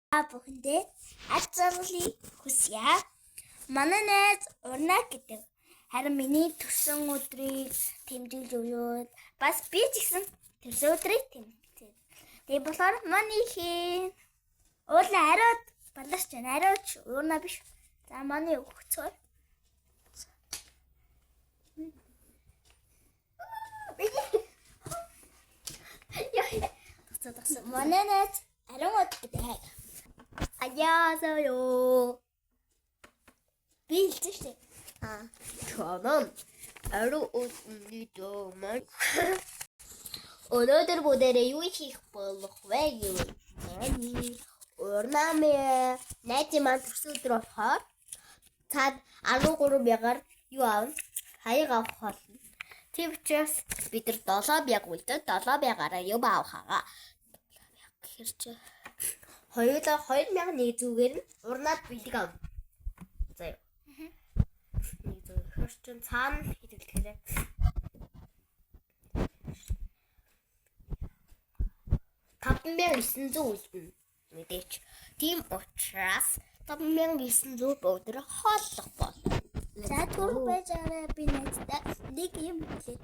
Та бүхэндээ аз жаргалыг хүсье. Манай найз Урнаа гэдэг. Харин миний төрсөн өдрийг тэмдэглэж өгөөд бас би ч гэсэн төрсөн өдрийг тэмдэглэв. Тэгээ болохоор манай хин уулаа ариуд баларч байна. Ариуч уурна биш. За манай өгцөөр. Яа. Тагсаа. Манай найз ариун од гэдэг. 안녕하세요. Би хэлсэн шүү дээ. 아, 저는 어려웠습니다만 өнөөдөр бүгдээрээ юу хийх болох вэ гэвэл миний урнамын найзын маань төрсөн өдөр болохоор цаад 13 мянгаар юу аавна? Хаяг авах болно. Тийм учраас бид нар 7 мянга үлдэн 7 мянгаараа юм авах аа. 7 мянга гэхэр чи хоёулаа 2100-ээр нь урнаад бэлэг авна. За юу. Нэг зөв хөр чин цаана хэдэлтгэлээ. Таван 5900 үлдэнэ. Мэдээч. Тийм учраас 5900 бүгд хооллох бол. За түр байж байгаа би найздаа нэг юм хэлээд.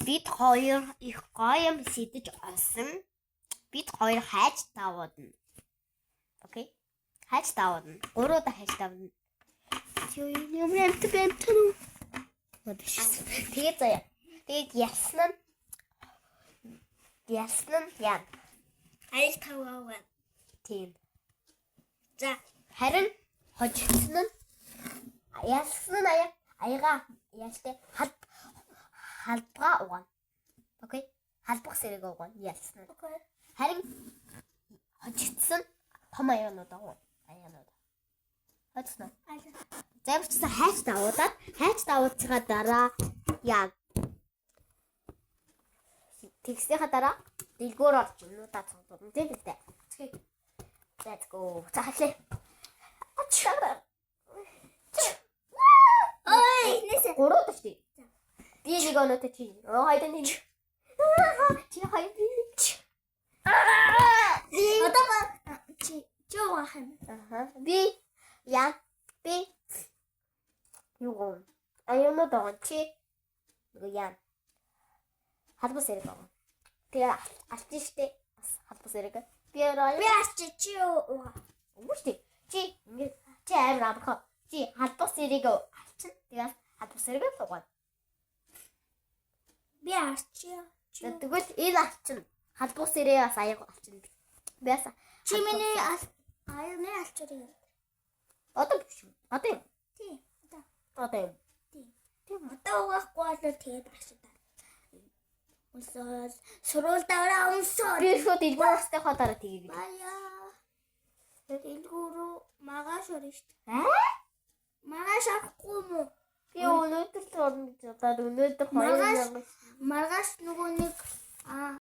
Бид хоёр их гоё юм сэдэж олсон. Бид хоёр хайж давуудна. Окей. Хайж давуудна. Гурав удаа хайж давна. Юу юм амт амт уу? Биш. Тэгээд заяа. Тэгээд ялсан нь яа. Аяг таваа. Тийм. За Харин хожигдсон нь ялсан нь аяа аяга яалтай халб халбгаа угаана. Окей. Халбах сэрэг угаана ялсан нь. Окей. Харин хожигдсон нь том аяанууд угаана. Аяанууд. Хоцсон уу? Замчсан хайч давуудаад хайч давуудсаа дараа яа. Тэгснийхаа дараа дэлгүүр орж юмнуудаа цуглуулна тийм үү? Окей. Let's go. За халээ. Ачаа. Ой, нэсэ. Гурав удаа шүү дээ. Би нэг оноотой чи. Оо хоёр нэг. Чи хоёр би нэг. Одоо чи угаах юм. Аха. Би яа би юу гоо. Аюунууд байгаа чи. Нөгөө яа. Халбас хэрэг байгаа. Тэгээ алч штэ. Бас халбас хэрэг. Би орой. Би арч чи угаа. Үгүй штэ. Чи ингэ чи амар амархан. Чи халбас хэрэг алчин. Тэгээ халбас хэрэг л угаана. Би арч чи. За, Тэгвэл энэ алчин халбас хэрэг бас аяг алчин. Би бас Чи миний аяны алчрыг. Одоо биш үү? Одоо юм. Тий. Одоо. Одоо юм. Тий. Одоо угаахгүй бол тэгээд арчдаа. Өмсөөл сурвал давраа өмсөөл. Би шууд дэлгүүр орсныхоо дараа тгий гэж. Баяа. Дэлгүүр рүү маргааш орно шүү дээ. Аа? Маргааш орохгүй юм уу? Би өнөөдөр л орно гэж бодоод өнөөдөр Маргааш 2000 маргааш нөгөө нэг аа